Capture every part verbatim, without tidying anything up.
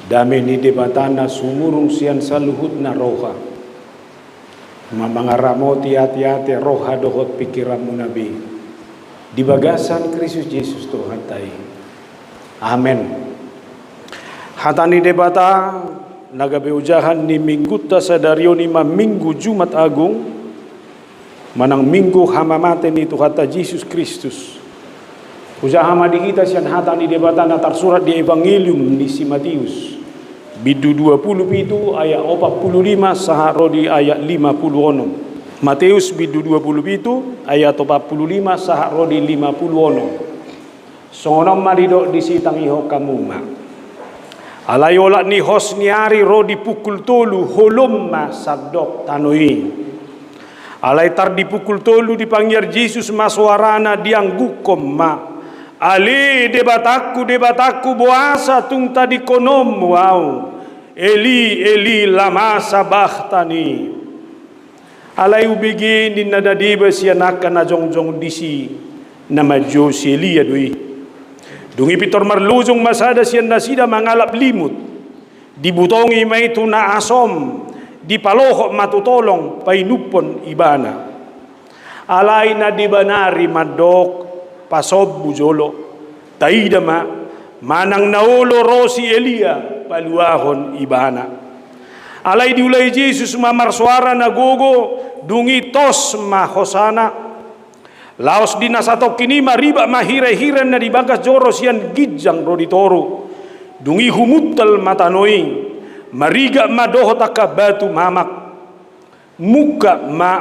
Dame ni Debata na sumurung sian saluhutna roha, ma mangaramoti ateate, roha dohot pingkiranmuna be di bagasan Kristus Jesus Tuhanta i. Amen. Hata ni Debata na gabe ojahan ni Minggunta sadari on i ma Minggu Jumat Agung, manang Minggu hamamate ni Tuhanta Jesus Kristus. Hujaha ma di hita sian hata ni Debata na tarsurat di Evangelium ni si Mateus, bindu dua pulu pitu ayat opat pulu lima sahat ro di ayat lima pulu onom. Mateus bindu dua pulu pitu ayat opat pulu lima sahat ro di lima pulu onom. Songon on ma didok disi, tangihon hamu ma. Alai olat ni hos ni ari ro di pukul tolu, holom ma sandok tano i. Alai tar di pukul tolu dipangiar Jesus ma soarana, diangguhon ma: Ale Debatangku, Debatangku, boasa tung tadingkononmu Ahu? Eli, Eli, lama sabakhtani? Alai hubege ninna na deba sian angka na jongjong disi na manjou si Elia do i. Dung i pintor marlojong ma sada sian nasida mangalap limut. Dibutongi ma i tu na asom, dipalohot ma tu tolong painumhon ibana. Alai na deba nari mandok, pasombu jolo, taida ma, manang na olo ro si Elia paluahon ibana. Alai diulai Jesus ma marsoara na gogo, dung i tos ma hosana. Laos di na satongkin i maribak ma hirahira na di bagas joro sian ginjang ro di toru. Dung i humuntal ma tano i, marigak ma dohot angka batu mamak. Mungkap ma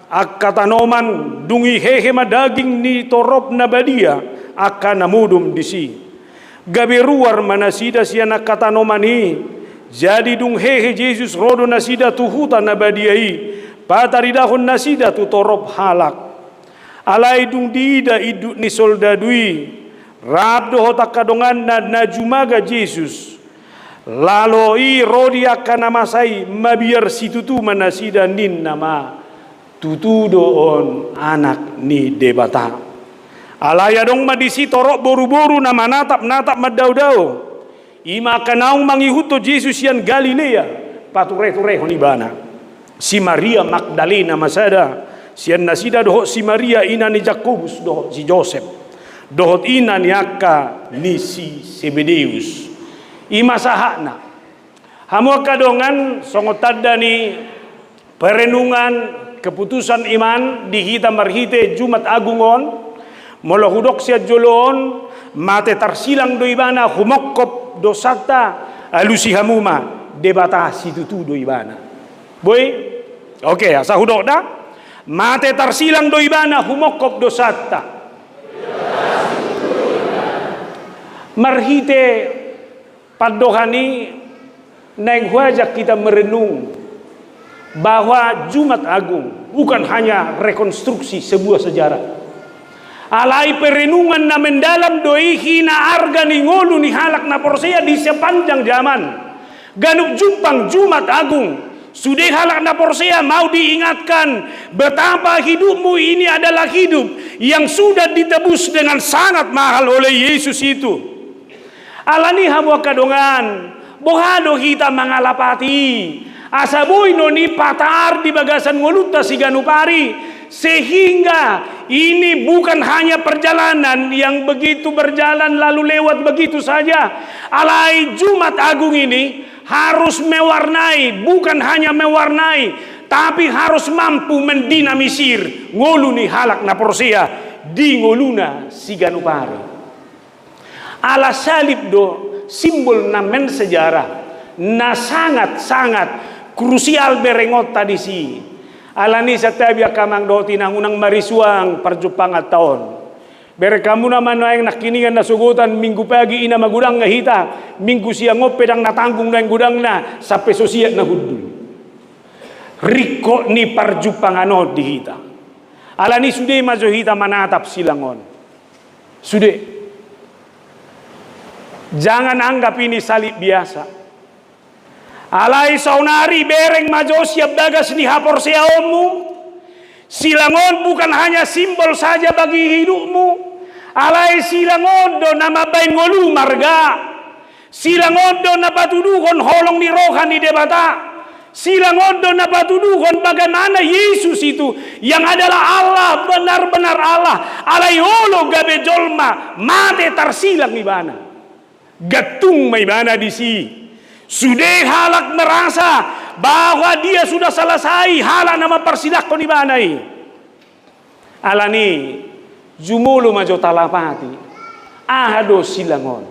angka tanoman, dung i hehe ma daging ni torop na badia angka na modom disi. Gabe ruar ma nasida sian angka tanoman i. Jadi dung hehe Jesus ro do nasida tu huta na badia i, pataridahon nasida tu torop halak. Alai dung diida induk ni soldadu i rap dohot angka donganna na jumaga Jesus, lalo i ro di angka na masa i, mabiar situtu ma nasida, ninna ma: Tutu do on Anak ni Debata. Alai adong ma disi torop boruboru na manatapnatap mandaodao. I ma angka naung mangihuthon Jesus sian Galilea, patureturehon ibana. Si Maria Magdalena ma sada sian nasida, dohot si Maria ina ni Jakobus dohot si Josep, dohot ina ni angka ni si Sebedeus. I ma sahatna. Hamu angka dongan, songon tanda ni perenungan keputusan iman di hita marhite Jumat Agung on, molo hudok sian jolo on, mate tarsilang do ibana, humongkop dosanta. Alusi hamu ma, Debata situtu do ibana. Boi? Oke, asa hudok da. Mate tarsilang do ibana, humongkop dosanta. Marhite pandohan i, naeng huajak hita merenung bahwa Jumat Agung bukan hanya rekonstruksi sebuah sejarah. Alai perenungan na mendalam do i, hina arga ni ngolu ni halak na porsea di sepanjang zaman. Ganup jumpang Jumat Agung, sude halak na porsea mau diingatkan betapa hidupmu ini adalah hidup yang sudah ditebus dengan sangat mahal oleh Yesus itu. Alani i, hamu angka dongan, boha do hita mangalapati asa boi non i patar di bagasan ngolunta siganup ari, sehingga ini bukan hanya perjalanan yang begitu berjalan lalu lewat begitu saja. Alai Jumat Agung ini harus mewarnai, bukan hanya mewarnai, tapi harus mampu mendinamisir ngolu ni halak na porsea di ngoluna siganup ari. Ala salib do simbol na mensejarah, na sangat-sangat krusial berengonta disi. Alani i, santabi angka amang dohot inang, unang marisuang parjumpanganta on. Bereng hamu nama nuaeng nangkiningan na sogotan, Minggu pagi i nama godangna hita, Minggu siang on pe ndang na tanggung nuaeng godangna sampe so siat na hundul. Ringkot ni parjumpangan on di hita. Alani i, sude ma jo hita manatap silang on. Sude. Jangan anggap ini salib biasa. Alai saonari bereng ma jo sian bagas ni haporseaonmu. Silang on bukan hanya simbol saja bagi hidupmu. Alai silang on do na mambahen ngolu marga. Silang on do na patuduhon holong ni roha ni Debata. Silang on do na patuduhon bagaimana Yesus itu yang adalah Allah, benar-benar Allah, alai olo gabe jolma, mate, tarsilang ibana. Gantung ma ibana disi. Sude halak merasa bahwa dia sudah selesai, halak na mamparsilangkon ibana i. Alani jumolo ma jo talapati. Aha do silang on?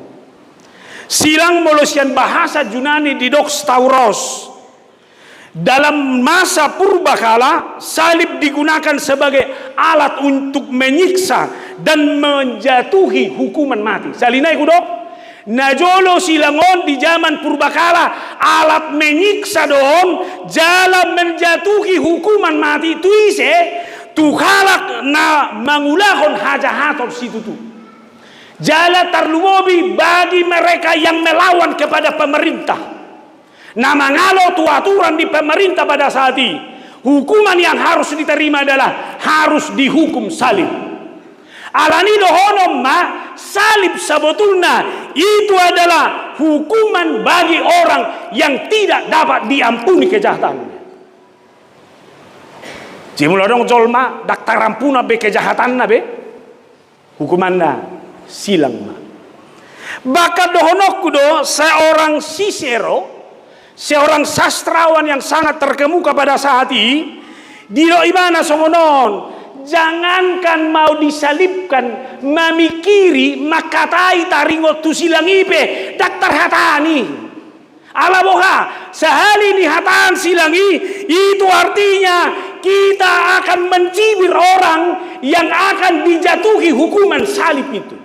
Silang molo sian bahasa Junani didok stauros. Dalam masa purbakala, salib digunakan sebagai alat untuk menyiksa dan menjatuhi hukuman mati. Sahali nai hudok, na jolo silang on di zaman purbakala, alat menyiksa do on, jala menjatuhi hukuman mati, tu ise? Tu halak na mangulahon hajahaton situtu. Jala tarlumobi bagi mereka yang melawan kepada pemerintah. Na mangalo tu aturan di pemerintah pada saat i, hukuman yang harus diterima adalah harus dihukum salib. Alani dohonon ma, salib sebetulna itu adalah hukuman bagi orang yang tidak dapat diampuni kejahatannya. Jadi molo adong jolma, ndang tarampunan be kejahatanna be, hukumanna silang ma. Bahkan dohononku do, seorang Cicero, seorang sastrawan yang sangat terkemuka pada saat i, didok ibana songon on, jangankan mau disalibkan, mamingkiri, mangkatai taringot tu silang i pe, ndang tarhatani. Ala boha, sahali nihatahon silang i, itu artinya kita akan mencibir orang yang akan dijatuhi hukuman salib itu.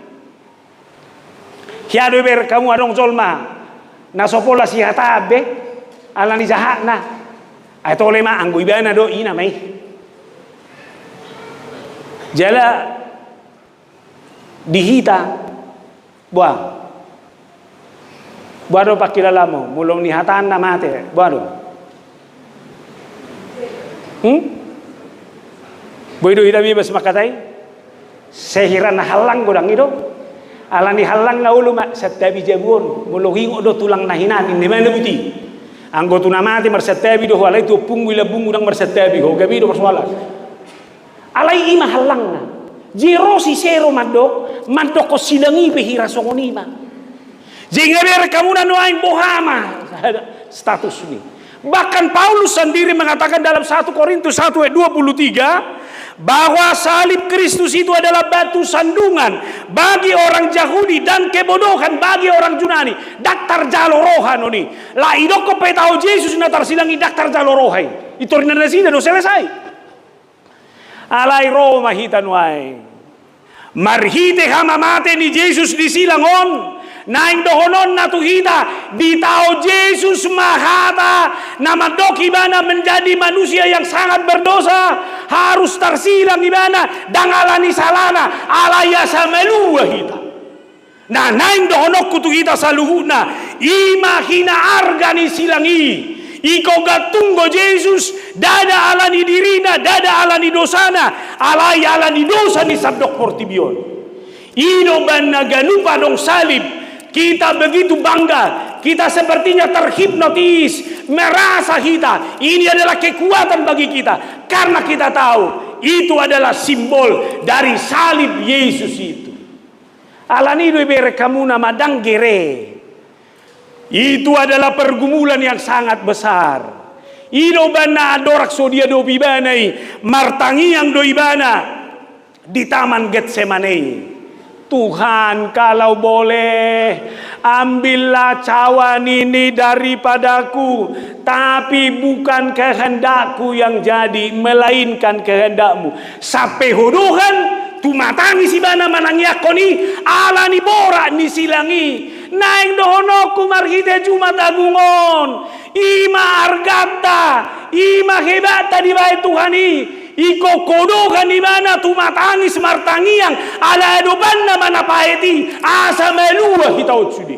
Hea do ibereng hamu adong jolma na so pola sihatahon be, alani jahatna. Ai tole ma, anggo ibana do, ina ma i. Jala di hita, boa. Boa do pangkilalamu, molo nihatahon na mate, boa do. Hmm? Boi do hita bebas mangkatai? Sehira na hallang godang i do. Alani hallang na olo ma, santabi jabu on, molo huingot do tulang na hinan, ninna ibana buti. Anggo tu na mate marsantabi do ho, alai tu ompungmu i lambungmu ndang marsantabi ho, gabe do persoalan. Alai i ma hallangna. Jadi ro Cicero mandok, mandokkon silang i pe hira songon i ma. Jadi nga bereng hamu na nuaeng, boha ma status ni. Bahkan Paulus sendiri mengatakan dalam satu Korintus satu ayat dua puluh tiga, bahwa salib Kristus itu adalah batu sandungan bagi orang Yahudi dan kebodohan bagi orang Junani. Ndang tarjalo roha annon i. Laho didokkon pe taho Jesus na tarsilang i, ndang tarjalo roha i. Itor na nasida do, selesai. Alai ro ma hita nuaeng. Marhite hamamate ni Jesus di silang on, naeng dohononna tu hita, ditaho Jesus ma hata na mandok ibana menjadi manusia yang sangat berdosa, harus tarsilang ibana, ndang alani salana, alai asa malua hita. Na naeng dohononku tu hita saluhutna, i ma hinaarga ni silang i. Ingkon gantung do Jesus, ndada alani dirina, ndada alani dosana, alai alani dosa ni sandok portibi on. I do umbahen na ganup adong salib, kita begitu bangga, kita sepertinya terhipnotis, merasa hita ini adalah kekuatan bagi kita, karena kita tahu itu adalah simbol dari salib Yesus itu. Alani i do ibereng hamu na mandang gere. Itu adalah pergumulan yang sangat besar. I do umbahen na andorang so diadopi ibana i, martangiang do ibana di Taman Getsemane i. Tuhan, kalau boleh, ambillah cawan ini daripadaku, tapi bukan kehendakku yang jadi, melainkan kehendak-Mu. Sampe hodohan, tumatangis ibana manangiangkon i, alani borat ni silang i. Naeng dohononku marhite Jumat Agung on, i ma arganta, i ma hebatta dibahen Tuhan i. Ingkon hodohan ibana tumatangis martangiang, ala adopanna ma na paet i, asa malua hita on sude.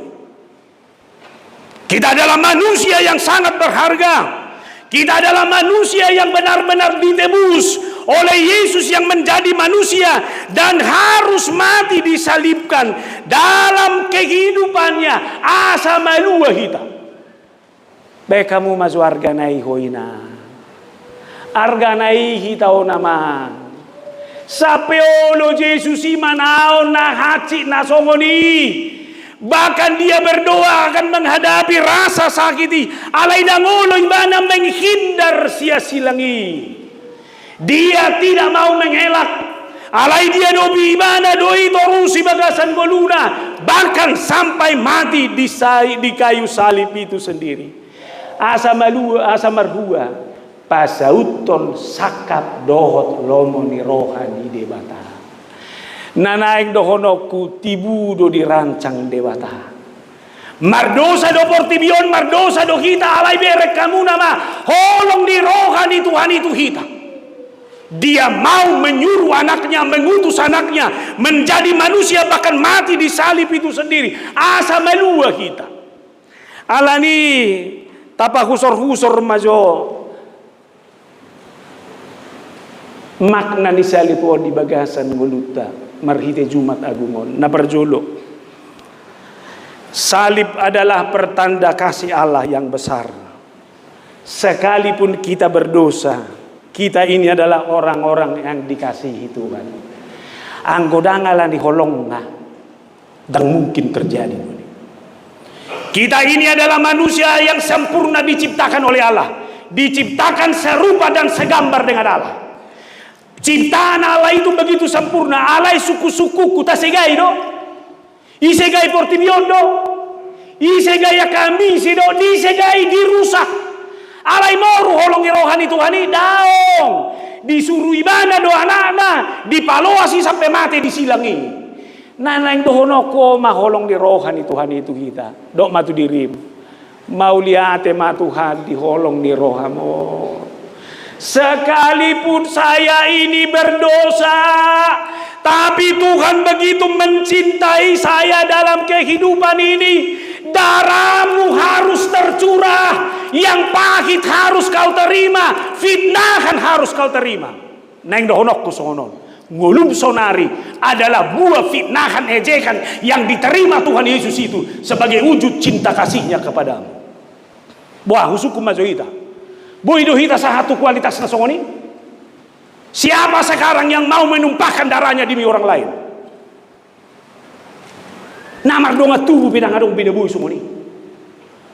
Kita adalah manusia yang sangat berharga. Kita adalah manusia yang benar-benar ditebus oleh Yesus yang menjadi manusia dan harus mati disalibkan dalam kehidupannya, asa malua hita. Baen hamu ma jo argana i ho ina. Argana i hita on amang. Sampe olo Jesus i manaon na hansit na songon i. Bahkan dia berdoa akan menghadapi rasa sakit i. Alai ndang olo ibana menghindar sian silang i. Dia tidak mau mengelak. Alai diadopi ibana do i torus di bagasan ngoluna, bahkan sampai mati di sai-, di kayu salib itu sendiri. Asa malua, asa marhua, pasauthon sangkap dohot lomo ni roha ni Debata. Na naeng dohononku, tibu do dirancang Debata. Mardosa do portibi on, mardosa do hita, alai bereng hamuna ma holong ni roha ni Tuhan i tu hita. Dia mau menyuruh anaknya, mengutus anaknya, menjadi manusia, bahkan mati di salib itu sendiri. Asa malua hita. Alani tapahusor-husor ma jo makna ni salib on di bagasan ngolunta marhite Jumat Agung on. Na parjolo, salib adalah pertanda kasih Allah yang besar. Sekalipun kita berdosa, kita ini adalah orang-orang yang dikasihi Tuhan. Anggo ndang alani holongna, ndang mungkin terjadi. Kita ini adalah manusia yang sempurna diciptakan oleh Allah, diciptakan serupa dan segambar dengan Allah. Ciptaan Allah itu begitu sempurna, alai sungkun-sungkunku tasegai do. Disegai portibi on do. Disegai angka ambisi do, disegai, dirusak. Alai moru holong ni roha ni Tuhan i? Daong. Disuruh ibana do anakna, dipaloas i sampe mate di silang i. Na naeng dohononku, on ma holong ni roha ni Tuhan i tu hita. Dok ma tu dirim: Mauliate ma Tuhan di holong ni rohamu. Sekalipun saya ini berdosa, tapi Tuhan begitu mencintai saya dalam kehidupan ini. Darahmu harus tercurah, yang pahit harus kau terima, fitnahan harus kau terima. Naeng dohononku songon on. Ngolum sonari adalah buah fitnahan, ejekan yang diterima Tuhan Yesus itu sebagai wujud cinta kasihnya kepadamu. Boha, husungkun ma jo hita. Boi do hita sahat tu kualitas na songon i? Siapa sekarang yang mau menumpahkan darahnya demi orang lain? Na mardongan tubu pe ndang adong be na boi songon i.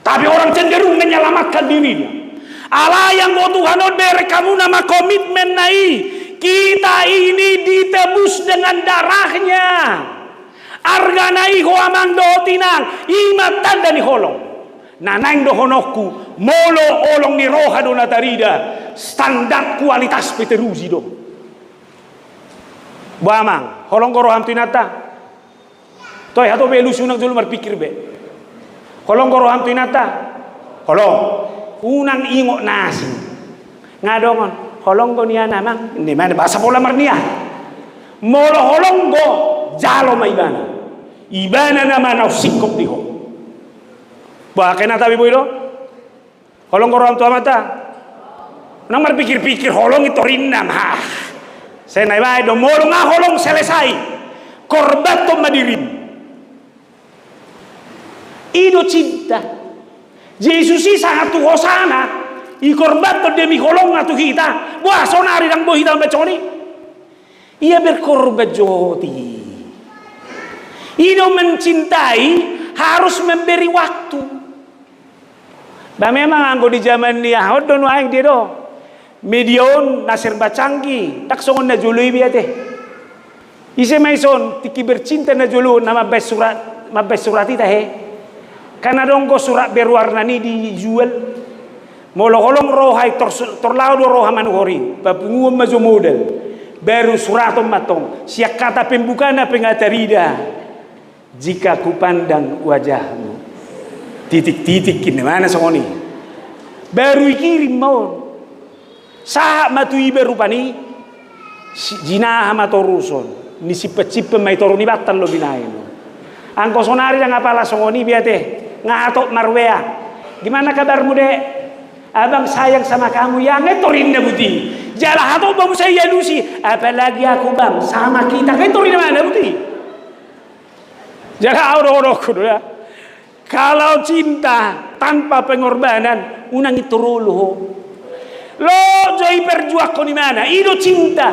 Tapi orang cenderung menyelamatkan dirinya. Alai anggo Tuhan on, bereng hamuna ma komitmenna i. Kita ini ditebus dengan darahnya. Argana i, ho amang dohot inang, i ma tanda ni holong. Na naeng dohononku, molo holong ni roha do na tarida, standar kualitas pe teruji do. Boha amang, holong do roham tu inanta? Toe, hatop be, lusu, unang jolo marpikir be. Holong do roham tu inanta? Holong. Unang ingot na asing. Nga dongan, holong do nian amang. Ninna ma, bahasa pola marnian. Molo holong do, jalo ma ibana. Ibana nama na singkop di ho. Bah, kena tabi boi do? Holong do roham tu amanta? Unang marpikir-pikir, holong i torinna ma. Sai na ibaen do, molo nga holong, selesai. Korbanhon ma dirim. I do cinta. Jesus i sahat tu hosana, dikorbanhon demi holongna tu hita. Boha, sonari ndang boi hita mambaen songon i? Ia berkorban jo ho. I do mencintai harus memberi waktu. Ba memang anggo di zaman ni aha on do nuaeng, dia do. Media on na serba canggih, ndang songon na jolo i be ate. Ise ma ison tingki bercinta na jolo na mambaen surat, mambaen surat i tahe? Kan adong do surat berwarna ni dijual. Molo holong roha i, tor, tor laho do roha manuhor i, papunguhon ma jo modal. Baru surathon ma antong, sian kata pembukana pe nga tarida. Jika kupandang wajahmu. Titik-titik, ninna ma na songon i. Baru dikirim ma on. Sahat ma tu iba rupani, si-, jinaha ma toruson. Nisimpan-simpan ma i toru ni bantal do binaen on. Anggo sonari ndang apala songon i be ate, nga hatop mar-WA. Gimana kabarmu, Dek? Abang sayang sama kamu, ya, nga i torinna buti. Jala hatop ma muse dialusi, apalagi aku bang, sama kita. Kan tori na mana buti? Jala au do, au do, au do, ya. Kalau cinta tanpa pengorbanan, unang i torolo ho. Lo jo diperjuangkon ibana, i do cinta.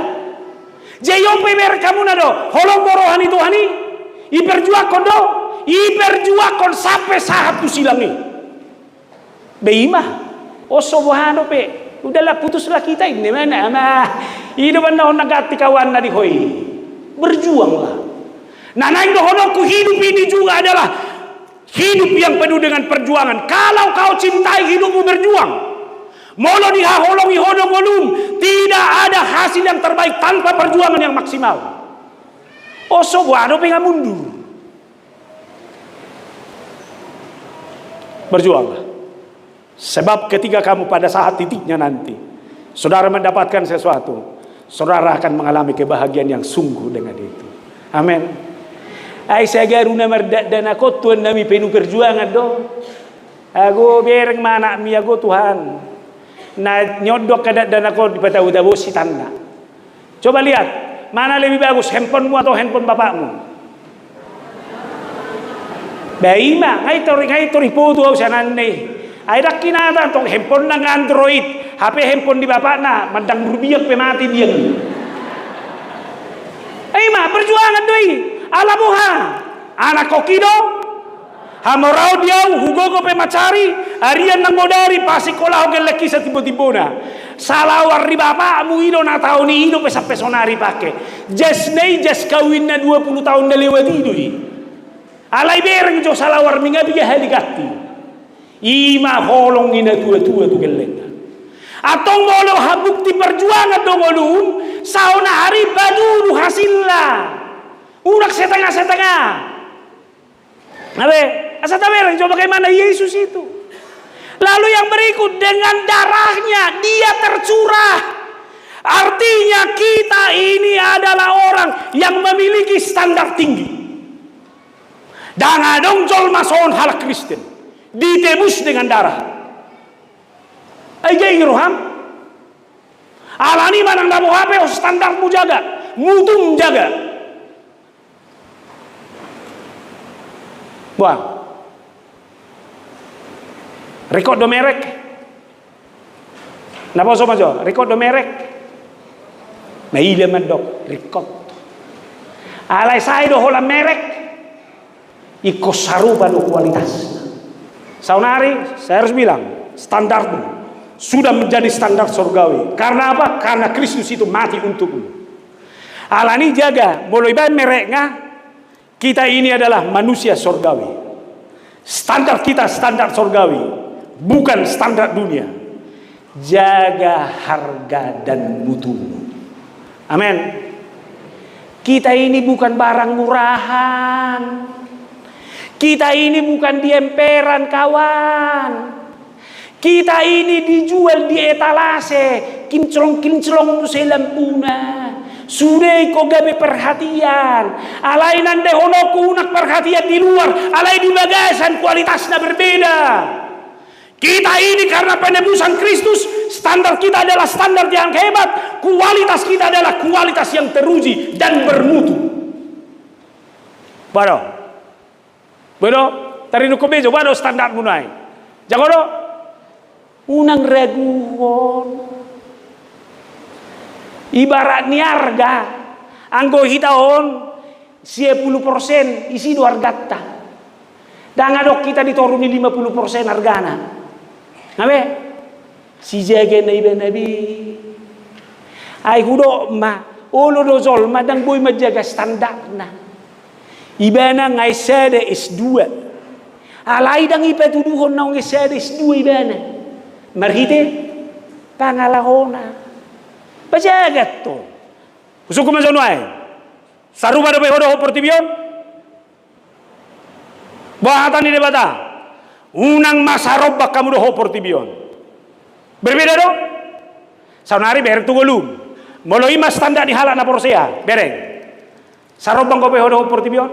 Jadi on pe bereng hamuna do, holong do roha ni Tuhan i, diperjuangkon do, diperjuangkon sampe sahat tu silang i. Be i ma, on so boha dope, udahlah putuslah kita ini, mana ama. I do banda on na ganti kawanna di ho i. Berjuanglah. Nah, naeng dohononku, hidup ini juga adalah hidup yang penuh dengan perjuangan. Kalau kau cintai hidupmu, berjuang. Molo dihaholongi ho do ngolum, tidak ada hasil yang terbaik tanpa perjuangan yang maksimal. On so boha dope, nga mundur. Berjuanglah. Sebab ketika kamu pada saat titiknya nanti, saudara mendapatkan sesuatu, saudara akan mengalami kebahagiaan yang sungguh dengan itu. Amin. Ai sagaru na mardakdanak on, tuan nami, penuh perjuangan do. Ago bereng ma anakmi, ago Tuhan. Na niondok hadakdanak on, dipatabo-tabo sitanna. Coba lihat, mana lebih bagus, handphonemu atau handphone bapakmu? Ba i ma, nga i tori, nga i tori foto au sian anakna i. Ai dang hinata antong handphonena nga Android, hape handphone ni bapakna, mandang rubiak pe mate biang i. Ai ma, perjuangan do i, ala boha? Anakkon i do. Hamoraon di au, hugogo pe mansari, arian nang godari, pasingkolahon gellengki satimbo-timbona. Salawar ni bapakmu i do na taon i, i dope sampe sonari pake. Jasna i, jas kawinna dua puluh taon na lewat i do i. Alai bereng jo salawarmi, nga piga hali ganti. I ma holong ni na tua-tua tu gellengna. Antong molo bukti perjuangan do ngolum, saonari batudu hasilna. Unang setengah-setengah. Nah, be, asa tabereng jo bagaimana Yesus itu. Lalu yang berikut, dengan darahnya dia tercurah. Artinya kita ini adalah orang yang memiliki standar tinggi. Dang adong jolma songon halak Kristen. Ditebus dengan darah. Ai gigi roham. Alani manang na boha pe, standarmu jaga, mutum jaga. Boha? Ringkot do merek? Naposo ma jo, ringkot do merek? Naida mandok ringkot. Alai sai do holan merek? Ingkon sarupa do kualitasna. Saonari, saya harus bilang, standarmu sudah menjadi standar sorgawi. Karena apa? Karena Kristus itu mati untukmu. Alani jaga, molo ibaen merekna, kita ini adalah manusia sorgawi. Standar kita standar sorgawi, bukan standar dunia. Jaga harga dan mutumu. Amin. Kita ini bukan barang murahan. Kita ini bukan di emperan, kawan. Kita ini dijual di etalase, kinclong-kinclong muse lambuna. Sude ingkon gabe perhatian. Alai na nidok hononku, unang perhatian di luar, alai di bagasan kualitasna berbeda. Kita ini karena penebusan Kristus, standar kita adalah standar yang hebat, kualitas kita adalah kualitas yang teruji dan bermutu. Boha do? Boha do? Taringot be jo, boha do standarmu nuaeng? Jago do? Unang raguhon. Ibarat ni arga, anggo hita on, sia pulu persen isi do arganta. Dang adong hita di toru ni lima pulu persen argana. Nga be? Sijaga na ibana be. Ai hudok ma, olo do jolma dang boi manjaga standarna. Ibana nga S sada S dua. Alai dang ipatuduhon naung S sada S dua ibana. Marhite pangalahona. Pajaga antong. Husungkun ma jo nuaeng. Sarupa dope ho dohot portibi on? Boha hata ni Debata? Unang ma sarombang hamu dohot portibi on. Berbeda do? Saonari bereng tu ngolum. Molo i ma standar ni halak na porsea, bereng. Sarombang dope ho dohot portibi on?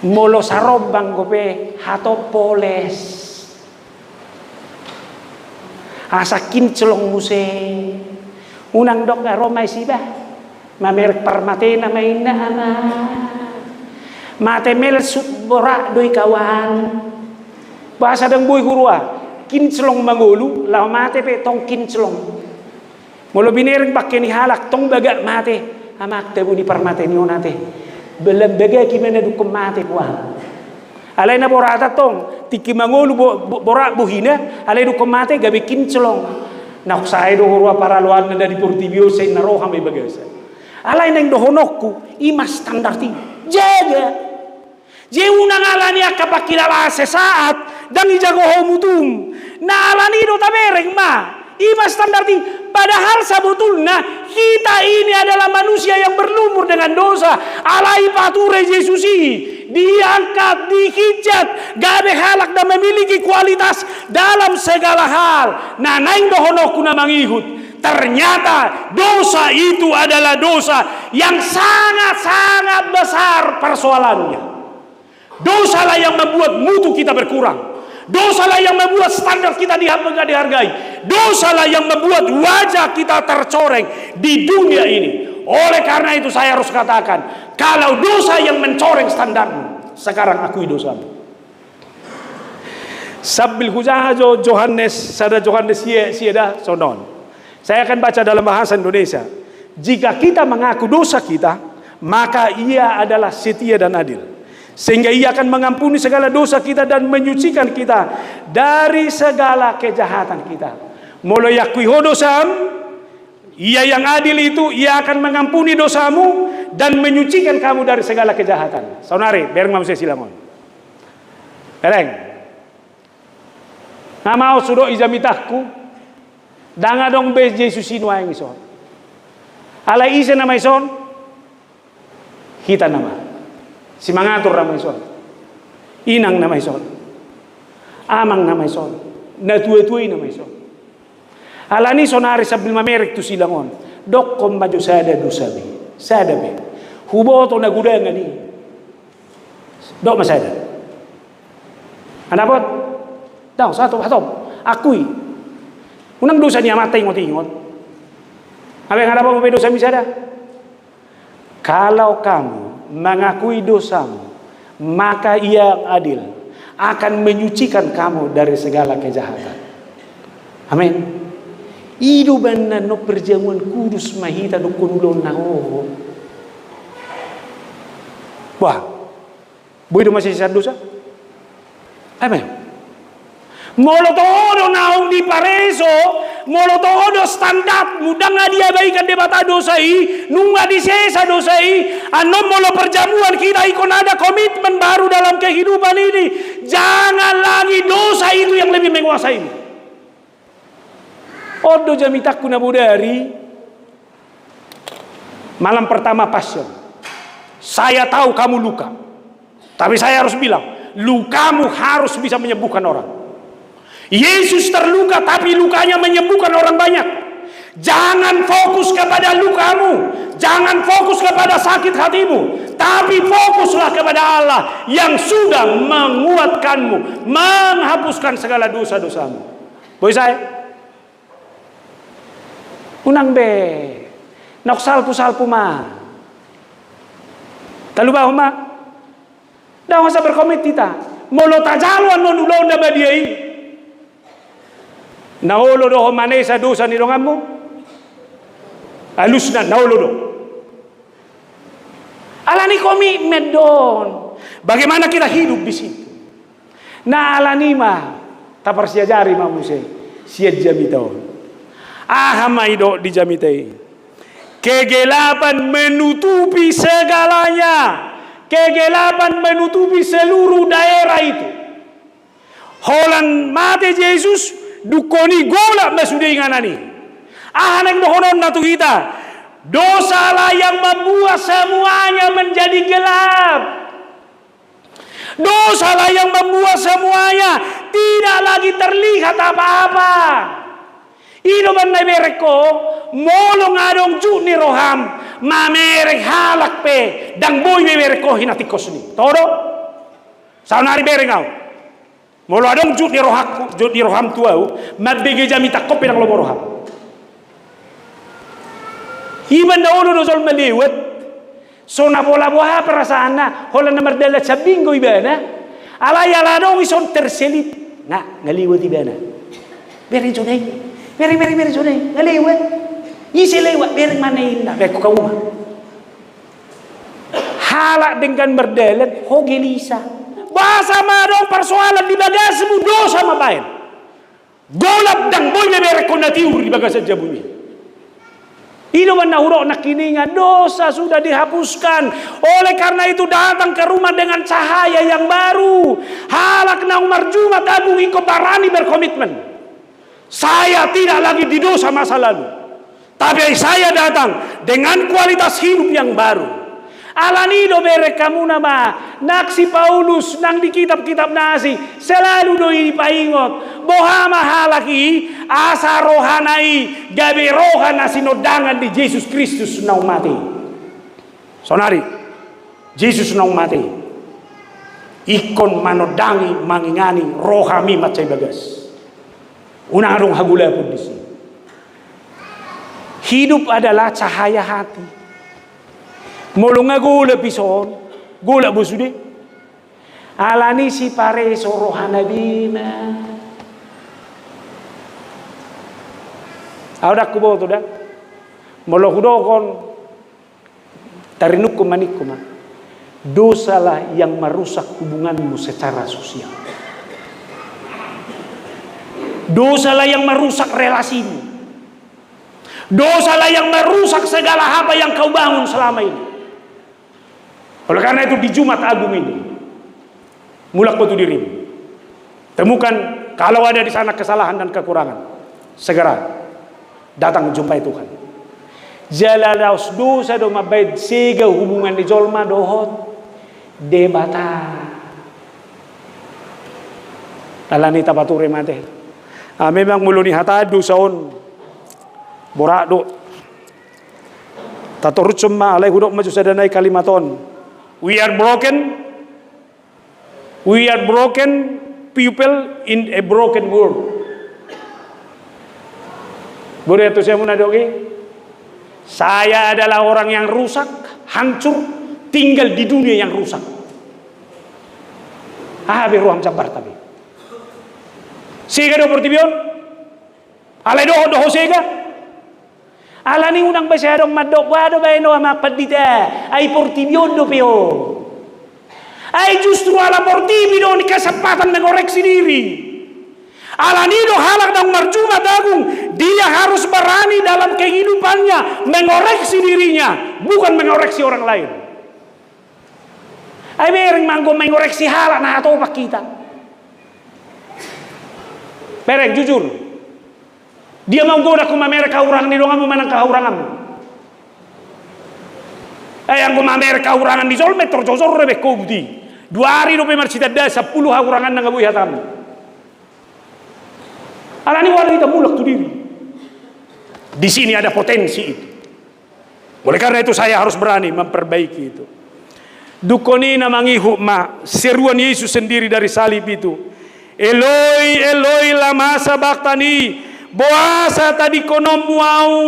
Molo sarombang dope, hatop poles. Asa kinclong muse. Unang dok aro ma isi bah. Mamereng parmatena ma inna ama. Mate melsut borat do i kawan. Boasa dang boi huroha. Kinclong mangolu, laho mate pe tong kinclong. Molo binereng bangke ni halak tong bagak mate. Amak tabu ni parmate ni on ate. Belam bagak i mana dungkon mate puang. Alai na borat tong, tingki mangolu bo-, bo-, borat bohina, alai dungkon mate gabe kinclong. Naung sae do huroha paraloanna na di portibi on sai na roha ma i bagasan. Alai naeng dohononku, i ma standar i. Jaga. Jadi unang alani angka pangkilalaan sesaat, dang ijago ho mutum. Na alani do tabereng ma. I ma standar i. Padahal sabotulna, kita ini adalah manusia yang berlumur dengan dosa. Alai pature Jesus i, diangkat, dihujat, gabe halak na memiliki kualitas dalam segala hal. Na naeng dohononku na mangihut. Ternyata dosa itu adalah dosa yang sangat-sangat besar persoalannya. Dosalah yang membuat mutu kita berkurang. Dosalah yang membuat standar kita diha-, nggak dihargai. Dosalah yang membuat wajah kita tercoreng di dunia ini. Oleh karena itu saya harus katakan, kalau dosa yang mencoreng standarmu, sekarang akui dosamu. Sambil hujaha jo Johannes, sada Johannes sie, sie da, songon on. Saya akan baca dalam bahasa Indonesia. Jika kita mengaku dosa kita, maka Ia adalah setia dan adil. Sehingga Ia akan mengampuni segala dosa kita dan menyucikan kita dari segala kejahatan kita. Molo iakui ho dosam, Ia yang adil itu, Ia akan mengampuni dosamu dan menyucikan kamu dari segala kejahatan. Saonari, bereng ma muse silang on. Bereng. Nga mau sudok i jamitangku, dang adong be Jesus i nuaeng ison. Alai ise nama ison? Hita nama. Simangatur nama ison. Inang nama ison. Amang nama ison. Natuatua i nama ison. Alani sonari sambil mamereng tu silang on. Dokkon ma jo sada dosami. Sada be. Huboto na godangan i. Dok ma sada. Nga dapot? Dao, sato, hatop. Akui. Unang dosa ni amanta ingot-ingot. Abe nga dapot be dosami sada. Kalau kamu mengakui dosamu, maka Ia yang adil akan menyucikan kamu dari segala kejahatan. Amin. I do umbahen na perjamuan kudus ma hita dokkon ulaon na hohot. Wah, boi do masisean dosa? Amen. Molo toho do naung dipareso, molo toho do standarmu, dang diabaikan Debata dosa i, nunga disesa dosa i, annon molo perjamuan hita ingkon ada komitmen baru dalam kehidupan ini. Jangan lagi dosa itu yang lebih menguasaimu. On do jamitangku na bodari. Malam pertama Passion. Saya tahu kamu luka. Tapi saya harus bilang, lukamu harus bisa menyembuhkan orang. Yesus terluka, tapi lukanya menyembuhkan orang banyak. Jangan fokus kepada lukamu, jangan fokus kepada sakit hatimu, tapi fokuslah kepada Allah yang sudah menguatkanmu, menghapuskan segala dosa-dosamu. Boi sae? Unang be. Naung salpu-salpu ma. Talupahon ma. Dang asa berkomit hita. Molo tajalo annon ulaon na badia i. Na olo do ho manesa dosa ni donganmu. Alusna, na olo do. Alani komitmen do on. Bagaimana kita hidup di situ? Na alani ma, taparsiajari ma muse, sian jamita on. Aha ma didok di jamita i? Kegelapan menutupi segalanya. Kegelapan menutupi seluruh daerah itu. Holan mate Jesus, dungkon i golap ma sude inganan i. Aha naeng dohononna tu hita? Dosalah yang membuat semuanya menjadi gelap. Dosalah yang membuat semuanya tidak lagi terlihat apa-apa. I do umbahen na ibereng ho, molo nga adong jut ni roham, mamereng halak pe, dang boi be ibereng ho hinatingkosni. Toho do? Saonari bereng ahu. Molo adong jut ni rohangku, jut ni roham tu ahu, mambege jamita, on pe ndang lomo roham. Iba na olo do jolma lewat, so na pola boha perasaanna, holan na mardalan sambing do ibana. Alai ala adong i, son terselip. Nga, nga lewat ibana. Bere jona i. Bere, bere, bere jona i. Nga lewat. Ise lewat, bere ma na inna. Baen ho hauma. Halak denggan mardalan, ho gelisah. Boasa ma adong persoalan di bagasmu, dosa ma baen. Golap, ndang boi be berengkon na tiur di bagasan jabumi. I do umbahen na hudok nangkiningan, dosa sudah dihapuskan. Oleh karena itu, datang ke rumah dengan cahaya yang baru. Halak naung marjumat agung ingkon barani berkomitmen. Saya tidak lagi di dosa masa lalu. Tapi saya datang dengan kualitas hidup yang baru. Alani do berengkon hamuna ma, nang si Paulus, nang di kitab-kitab na asing, selalu do i dipaingot. Boha ma halak i, asa rohana i gabe roha na sinondangan di Jesus Kristus naung mate. Saonari, Jesus naung mate, ingkon manondangi, mangingani rohami mansai bagas. Unang adong hagolapon disi. Hidup adalah cahaya hati. Molo nga golap i son, golap bo sude. Alani sipareso rohana be ma. Ahu ndang huboto da. Molo hudok on, tarinungkon ma ningku ma. Dosalah yang merusak hubunganmu secara sosial. Dosalah yang merusak relasimu. Dosalah yang merusak segala apa yang kau bangun selama ini. Oleh karena itu, di Jumat Agung ini, mulak ho tu dirimu. Temukan kalau ada di sana kesalahan dan kekurangan. Segera datang jumpai Tuhan. Jala laos dosa do mambaen sega hubungan ni jolma dohot Debata. Alani tapature mate. Ah, memang molo nihatahon dosa on, borat do. Tatorushon ma, alai hudok ma jo sada nai kalimat on. We are broken. We are broken people in a broken world. Boru, antusiasmu na dok i. Saya adalah orang yang rusak, hancur, tinggal di dunia yang rusak. Aha be roham jambar tabe. Sega do portibi on. Alai dohot do ho sega. Alani unang be sai adong mandok, boha do baen ho, Amang Pandita, ai portibi on dope on. Ai justru ala portibi do on kesempatan mengoreksi diri. Alani do halak naung marjumat agung, dia harus berani dalam kehidupannya mengoreksi dirinya, bukan mengoreksi orang lain. Ai bereng ma anggo mengoreksi halak na hatopan hita. Bereng, jujur. Dia ma anggo na ho mamereng hahurangan ni donganmu manang hahuranganmu. Eh, anggo mamereng hahurangan ni jolma, tor jojor do be ho, boti. Dua ari dope marsitanda, sampulu hahuranganna nga boi hatamu. Alani boha do hita mulak tu diri. Di sini ada potensi itu. Oleh karena itu, saya harus berani memperbaiki itu. Dungkon i na mangihut ma seruan Yesus sendiri dari salib itu. Eloi, Eloi, lama sabachthani? Boasa tadingkononmu ahu?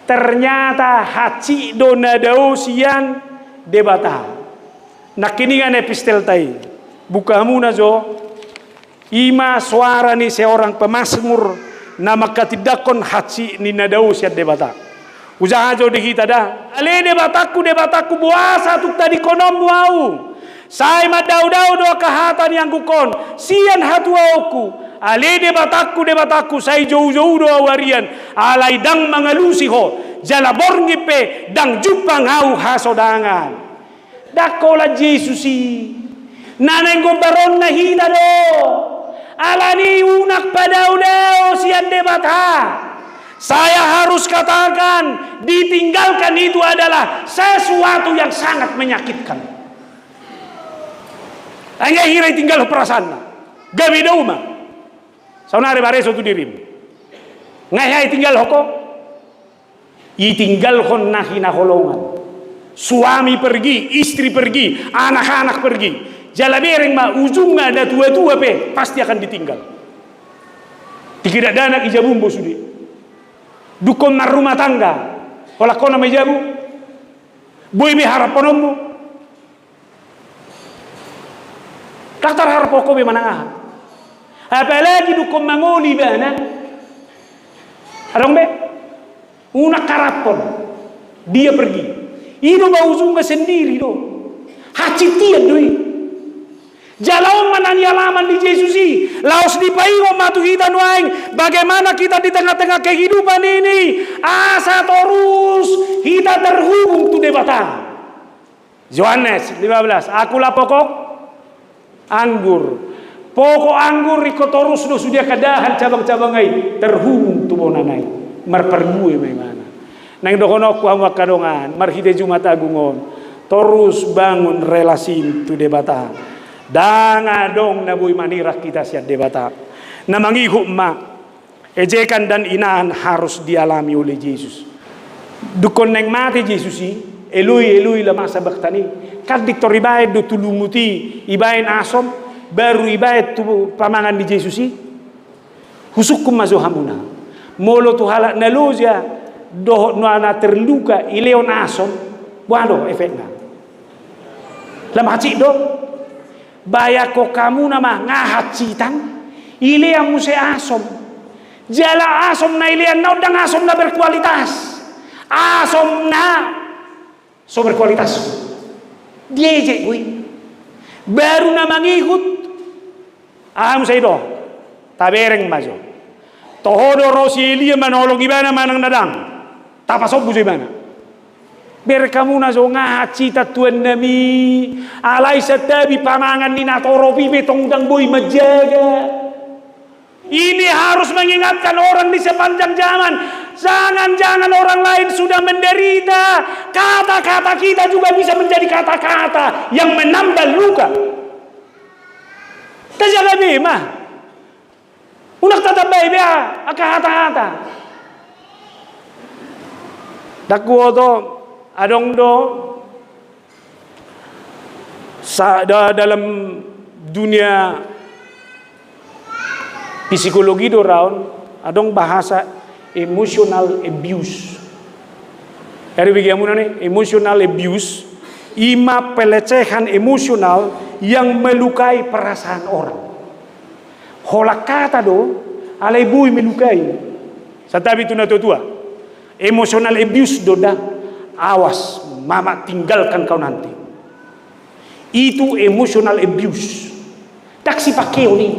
Ternyata hansit do na dao sian Debata. Nangkiningan epistelta i. Buka hamuna jo. I ma suara ni seorang pemazmur na manghatindanghon hansit ni na dao sian Debata. Hujaha jo di hita da. Ale Debatangku, Debatangku, boasa tung tadingkononmu ahu? Sai mandaodao do angka hata ni angguk on sian hatuaonku. Ale Debatangku, Debatangku, sai joujou do ahu arian, alai ndang mangalusi ho, jala borngin pe ndang jumpang ahu hasodangan. Ndang holan Jesus i. Na naeng gombaronna hita do. Alani unang padaodao sian Debata. Saya harus katakan, ditinggalkan itu adalah sesuatu yang sangat menyakitkan. Ai nga hira itinggalhon perasaanna, gabe dao ma. Saonari, pareso tu dirim. Nga hea itinggalhon ho? Itinggalhon na hinaholongan. Suami pergi, istri pergi, anak-anak pergi. Jala bereng ma, ujungna na tua-tua pe pasti akan ditinggal. Tingki dakdanak i jabum do sude. Dungkon marrumah tangga, holan hona ma i jabu. Boi be haraphononmu. Ndang tarharap ho be manang aha. Apalagi dungkon mangoli ibana. Adong be? Unang haraphon. Dia pergi. I do ba ujungna sendiri do. Hansit hian do i. Jala on ma na nialaman ni Jesus i. Laos dipaingot ma tu hita nuaeng bagaimana kita di tengah-tengah kehidupan ini, asa torus hita terhubung tu Debata. Johannes lima belas, akulah pokok anggur. Pokok anggur ingkon torus do sude angka dahan cabang-cabang i terhubung tu bonana i. Marparbue ma ibana. Naeng dohononku hamu angka dongan, marhite Jumat Agung on, torus bangun relasi tu Debata. Ndang adong na boi manirang hita sian Debata. Na mangihut ma, ejekan dan hinaan harus dialami oleh Jesus. Dungkon naeng mate Jesus i, Eloi, Eloi, lama sabakhtani. Kan didok ibaen do tu lumut i, ibaen asom, baru ibaen tu pamangan ni Jesus i. Husungkun ma jo hamuna. Molo tu halak na loja, dohot nuaeng na terluka, ilehon asom, boha do efekna? Lam hansit do. Bayangkon hamuna ma, nga hansitan, ilehon muse asom. Jala asom na ilehon na on ndang asom na berkualitas. Asom na so berkualitas. Diejek do i. Baru na mangihut. Aha muse i do? Tabereng ma jo. Toho do ro si Elia manolong ibana manang na ndang? Tapasombu jo ibana. Bereng hamuna jo, nga hansitan tuannami, alai santabi pamangan ni natorop i pe tong ndang boi manjaga. Ini harus mengingatkan orang di sepanjang zaman. Jangan-jangan orang lain sudah menderita. Kata-kata kita juga bisa menjadi kata-kata yang menambah luka. Tajaga be ma. Unang tatambai be angka hata-hata. Ndang huboto, adong do sa-, da-, dalam dunia psikologi do ra on, adong bahasa emotional abuse. Jadi bagi hamuna ni, emotional abuse, i ma pelecehan emosional yang melukai perasaan orang. Holan hata do, alai boi melukai. Santabi tu natua-tua. Emotional abuse do da, awas, mama tinggalkan kau nanti. Itu emotional abuse. Ndang sipangkeon i.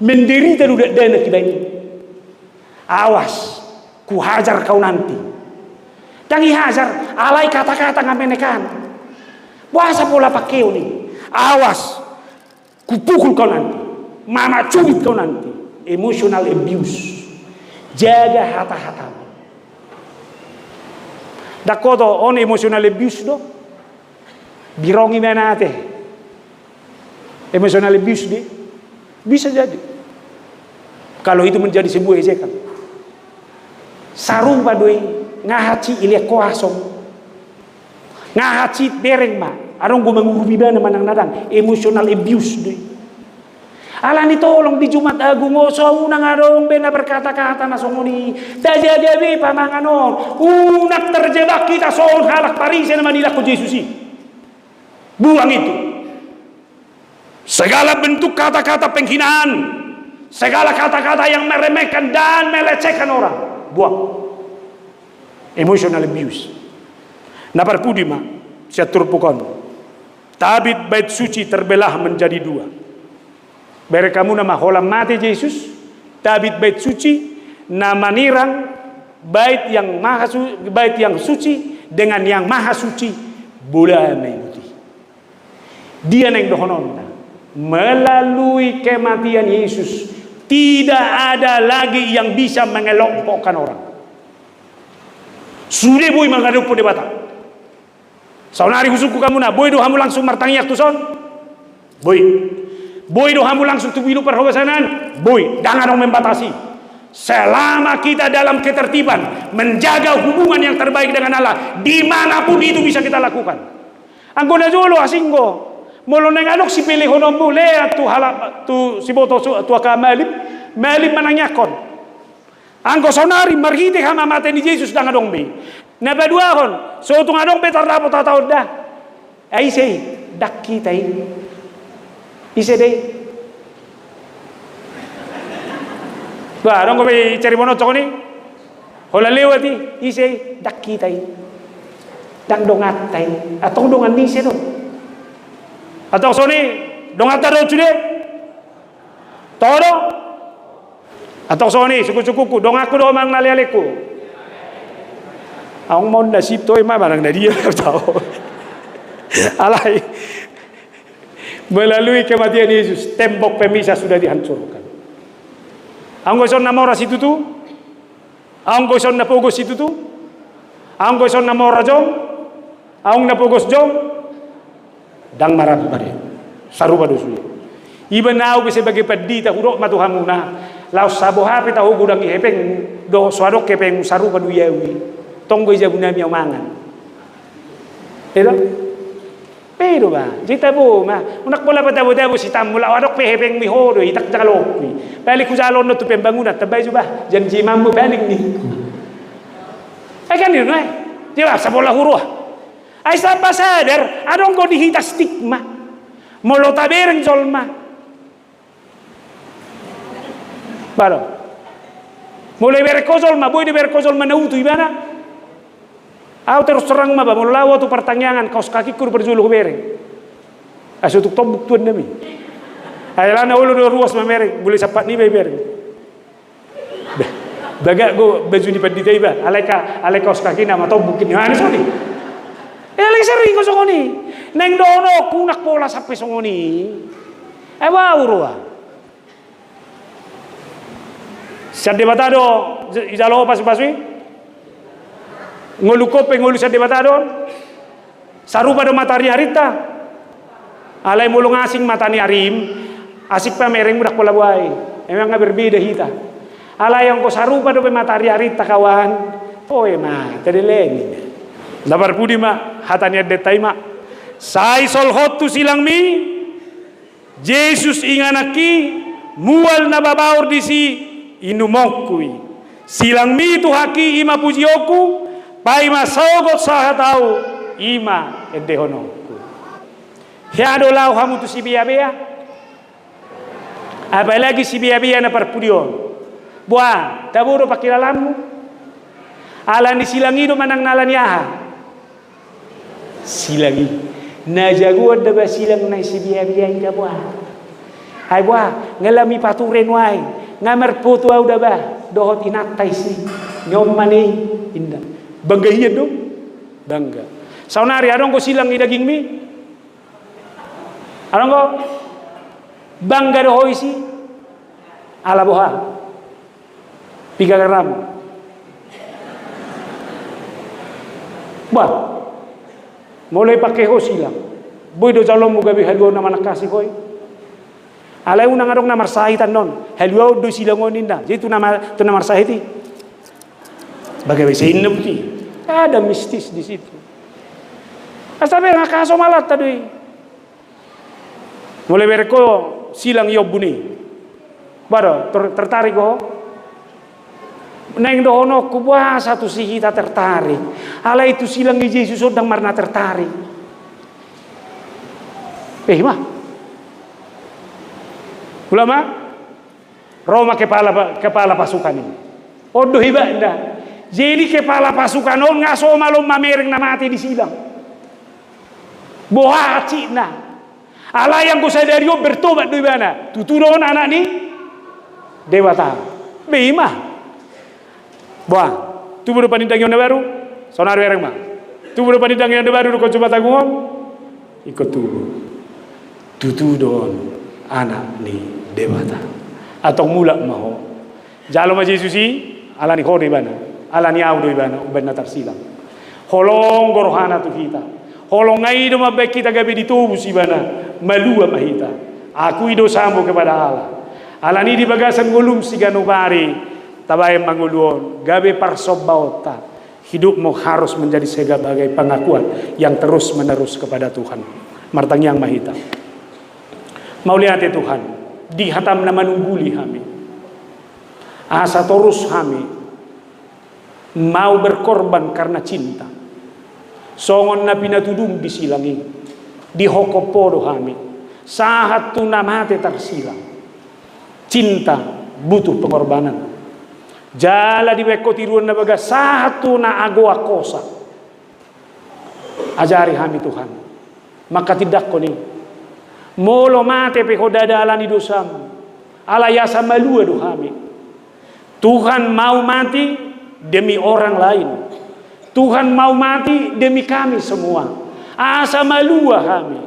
Menderita do dakdanak ibaen i. Awas, kuhajar kau nanti. Ndang ihajar, alai kata-kata nga menekan. Boasa pola pangkeon i? Awas, kupukul kau nanti. Mama cubit kau nanti. Emotional abuse. Jaga hata-hatamu. Ndang huboto, on emotional abuse do? Birong ibana ate. Emotional abuse do i. Bisa jadi. Kalau itu menjadi sebuah ejekan. Sarupa do i, nga hansit ilehon ho asom. Nga hansit, bereng ma. Adong do mangurupi ibana manang na ndang, emotional abuse do i. Alani tolong di Jumat Agung on, so unang adong be na berkata-kata na songon i. Tajaga be pamangan on. Unang terjebak hita songon halak Parise na manilangkon Jesus i. Buang itu. Segala bentuk kata-kata penghinaan, segala kata-kata yang meremehkan dan melecehkan orang, buang. Emotional abuse. Na parpudi ma sian turpuk on. Tabit bait suci terbelah menjadi dua. Bereng hamuna ma, holan mate Jesus, tabit bait suci na manirang bait yang maha su-, bait yang suci dengan yang maha suci, bola ma i. Dia naeng dohononna? Melalui kematian Yesus, tidak ada lagi yang bisa mengelompokkan orang. Sude boi mangadophon Debata. Saonari husungkun hamuna, boi do hamu langsung martangiang tuson? Boi. Boi do hamu langsung tu Pilu Parhobasan an? Boi. Ndang adong membatasi. Selama kita dalam ketertiban, menjaga hubungan yang terbaik dengan Allah, di mana pun itu bisa kita lakukan. Anggo na jolo asing do, Molo naeng adong sipelehononmu, lehon tu halak, tu siboto, tu angka malim, malim manangiangkon. Anggo saonari marhite hamamate ni Jesus ndang adong be. Na paduahon, so tung adong be tardapot hata on da. Ai ise i? Ndang hita i. Ise be i? Ba, adong dope i cari monocok ni? Holan lewat i, ise i? Ndang hita i. Ndang donganta i. Antong dongan ni ise do? Antong songon i, donganta do sude? Toho do? Antong songon i, sungkun-sungkunku, donganku do manang na lealengku? Aung ma on na sip toe ma manang na dia tahu. Alai melalui kematian Yesus, tembok pemisah sudah dihancurkan. Anggo ison na mora situtu, anggo ison na pogos situtu, anggo ison na mora jong, aung na pogos jong, ndang maramba be. Sarupa do sude. Iba na au be sebagai pandita hudok ma tu hamuna, laos saboha pe tahu godang i hepeng, do so adong hepeng sarupa do i au i. Tonggo i jabu nami au mangan. Eda? Pe do ba, jadi tabo ma. Unang pola patabo-tabo sitammu, laho adong pe hepengmi ho do i, tak jalo kui. Balik hujalo on tu pembangunan, tabai jo ba, janji mammu balik ni. Ai kan i do na i. Dia ba, sabola huroha. Ai sapa sadar, adong do di hita stigma. Molo tabereng jolma. Ba do. Molo ibereng ho jolma, boi do ibereng ho jolma na utu ibana. Au terus terang ma ba, molo laho tu partangiangan, kaos kakingku do parjolo hubereng. Ai so tung tombuk tuan nami. Ai alana olo do ruas mamereng, molo i sampat niba ibereng. Bagak do baju ni pandita iba, alai ka, alai kaos kakina ma tombuk i, anu songon i. E, alai sering do songon i. Naeng dohononku unang pola sampe songon i. Ai bau roha. Sian Debata do ijalo ho pasu-pasu i? Ngolungkon pe ngolu sian Debata do on? Sarupa do mataniarinta. Alai molo nga asing mataniarim, asing pamerengmu ndang pola boha i. Emang nga berbeda hita. Alai anggo sarupa dope mataniarinta kawan, toe ma tadele ninna. Na parpudi ma hata ni endenta i ma. Sai solhot tu silangmi Jesus ingananki, mual na babaor disi inumonku i. Silangmi Tuhanki i ma pujionku, paima sogot sahat au i ma endehononku. Hea do laho hamu tu sibea-bea? Apalagi sibea-bea na parpudi on. Boha, tabo do pangkilalaanmu? Ala ni silang i do manang na ala ni aha? Silang i. Na jagoan da ba silang na sibea-bea i da boha? Ai boha, nga lam i pature nuaeng, nga marpoto au da ba dohot inanta isi. Nga on ma ni inna. Bangga hian do? Bangga. Saonari adong do silang i dagingmi? Adong do? Bangga do ho isi? Ala boha? Piga gram? Bah, molo ipangke ho silang, boi do jaloonmu gabe haluaon na manangkasi ho i? Alai unang adong na marsahit annon, haluaon do silang on ninna. Jadi tu na ma-, tu na marsahit i, bagabe se inna buti. Ada mistis di situ. Asa be angka hasomalanta do i. Molo ibereng ho silang i ombun i, bah do, ter-, tertarik ho? Naeng dohononku, boasa tusi hita tertarik? Alai tu silang ni Jesus on ndang marna tertarik. Eh, ma. Ulama? Ro ma kepala pa-, kepala pasukan i. On do ibana. Jadi kepala pasukan on nga somal on mamereng na mate di silang. Boha hansikna? Alai anggo sadari on bertobat do ibana. Tutu do on anak ni Debata. Be i ma. Boha, tubu do panindangion na baru? Saonari bereng ma. Tubu do panindangion na baru dohot Jumatan Agung on? Ingkon tubu. Tutu do on anak ni Debata. Antong mulak ma ho. Jalo ma Jesus i, ala ni ho do ibana, ala ni au do ibana, umbahen na tarsilang. Holong do rohana tu hita. Holong nga i do mambahen hita gabe ditobus ibana, malua ma hita. Akui dosamu kepada Allah. Ala ni di bagasan ngolum siganup ari, tabahen ma ngolu on, gabe parsombaonta. Hidupmu harus menjadi sebagai pengakuan yang terus-menerus kepada Tuhan. Martangiang ma hita. Mauliate Tuhan, di hataM na manungguli hami, asa torus hami mau berkorban karena cinta. Songon na pinatudung di silang i, dihophop Ho do hami sahat tu na mate tarsilang. Cinta butuh pengorbanan. Jala dibaen Ho tiruan na bagas sahat tu na agoan hosa. Ajari hami Tuhan, manghatindanghon i. Molo mate pe Ho ndada alani dosaM, alai asa malua do hami. Tuhan mau mati demi orang lain. Tuhan mau mati demi kami semua. Asa malua hami.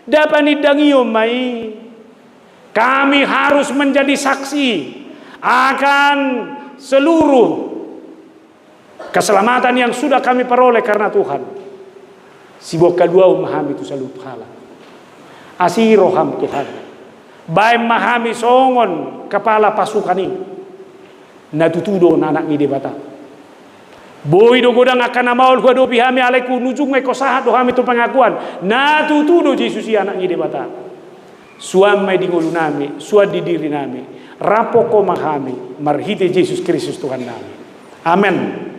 Ndang panindangion ma i. Kami harus menjadi saksi akan seluruh keselamatan yang sudah kami peroleh karena Tuhan. Siboan haluaon ma hami tu saluhut halak. Asi rohaM Tuhan. Baen ma hami songon kepala pasukan i. Na tutu do Ho anak ni Debata. Boi do godang angka na maol huadopi hami, alai tu ujungna ingkon sahat do hami tu pengakuan, na tutu do Jesus i anak ni Debata. Suan ma i di ngolunami, suan di dirinami. Rap Ho ma hami, marhite Jesus Kristus Tuhannami. Amen.